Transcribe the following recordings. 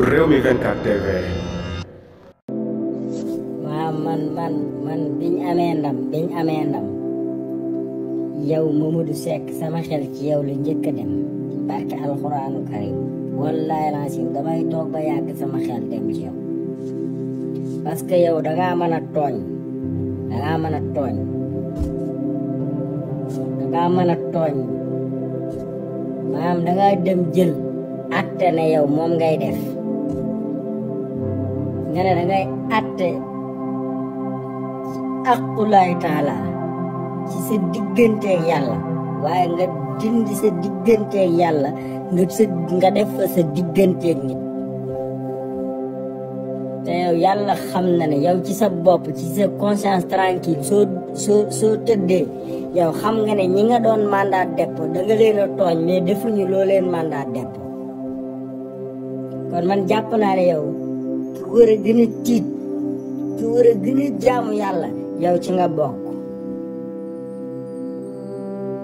Rewmi 24 TV. waaw man biñ amee ndam yow Mamadou Seck sama xel ci yow la njëkk a dem barke alxuraanu karim wallaay laasim damay toog ba yàgg sama xel dem ci yow parce que yow dangaa mën a tooñ maanaam dangaa dem jël atte ne yow moom ngay def nga ne dangay atte aqulaay taala ci sa digganteeg yàlla waaye nga dindi sa digganteeg yàlla nga def fa sa digganteeg nit te yow yàlla xam na ne yow ci sa bopp ci sa conscience tranquille soo tëddee yow xam nga ne ñi nga doon mandat dépôt da nga leen a tooñ mais defuñu loo leen mandat dépôt kon man jàpp naa ne yow ki war a gën a tiit ki war a gën a jaamu yàlla yow ci nga bokk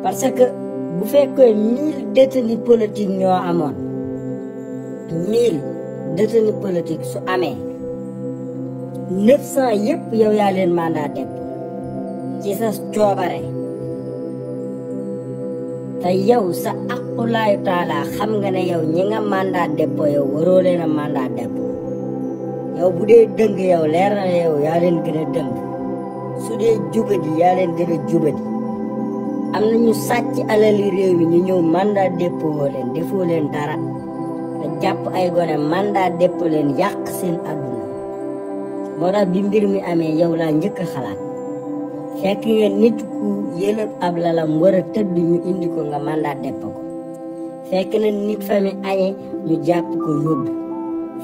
parce que bu fekkee 1000 détenus politiques ñoo amoon 1000 détenus politiques su amee 900 yëpp yow yaa leen mandat dépôt ci sa coobare te yow sa aqulaayu taala xam nga ne yow ñi nga mandat dépôt yow waroo leen a mandat dépôt yow bu dee dëng yow leer na yow yaa leen gën a dëng su dee jubadi yaa leen gën a jubadi am na ñu sàcc alali réew mi ñu ñëw mandat dépôt woo leen defoo leen dara te jàpp ay gone mandat dépôt leen yàq seen àdduna moo tax bi mbir mi amee yow laa njëkk a xalaat fekk nga nit ku yëlëb ab lalam war a tëdd ñu indi ko nga mandat dépôt ko fekk na nit fa mi añe ñu jàpp ko yóbbu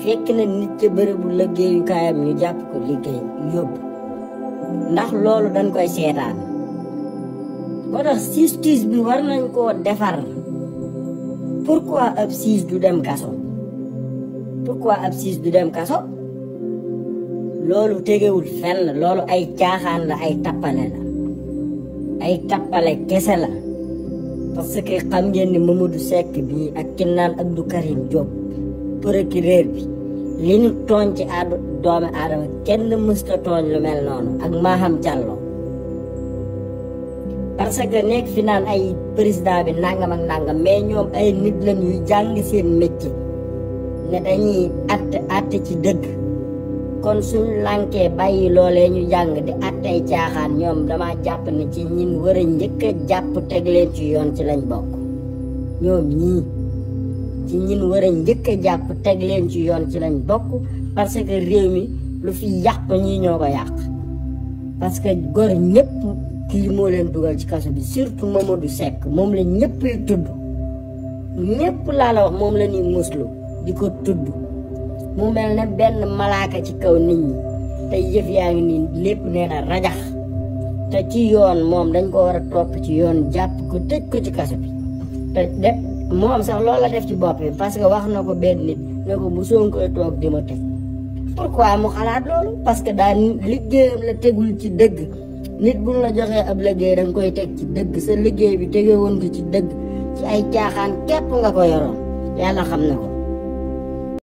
fekk na nit ca bërëbu liggéeyukaayam ñu jàpp ko liggéey yóbbu ndax loolu dañ koy seetaan moo tax justice bi war nañ koo defar pourquoi ab siis du dem kaso loolu tegewul fenn loolu ay caaxaan la ay tappale kese la parce que xam ngeen ni Mamadou Seck bii ak ki naan Abdou Karim Diop procureur bi li ñu tooñ ci doomi aadama kenn mësta tooñ lu mel noonu ak Maham Diallo parce que nekk fi naan ay président bi nangam ak nangam mais ñoom ay nit lañ yu jàng seen métier ne dañuy atte ci dëgg kon suñu lànkee bàyyi loolee ñu jàng di attey caaxaan ñoom dama jàpp ne ci ñin war a njëkk a jàpp teg leen ci yoon ci lañ bokk ñoom ñii ci ñin war a njëkk a jàpp teg leen ci yoon ci lañ bokk parce que réew mi lu fi yàq ñii ñoo ko yàq parce que gor ñëpp kii moo leen dugal ci kaso bi surtout Mamadou Seck moom la ñëppay tudd ñëpp laa la wax moom la ñuy muslu di ko tudd mu mel ne benn malaaka ci kaw nit ñi te yëf yaa ngi nii lépp nee na rajax te ci yoon moom dañ ko war a topp ci yoon jàpp ko tëj ko ci kaso bi te moom sax loolu la def ci bopp bi parce que wax na ko benn nit ne ko bu Sonkoy toog di ma tëj pourquoi mu xalaat loolu parce que daa liggéeyam la tegul ci dëgg nit buñ la joxee ab liggéey da nga koy teg ci dëgg sa liggéey bi tege woon ko ci dëgg ci ay caaxaan képp nga ko yoroon yàlla xam na ko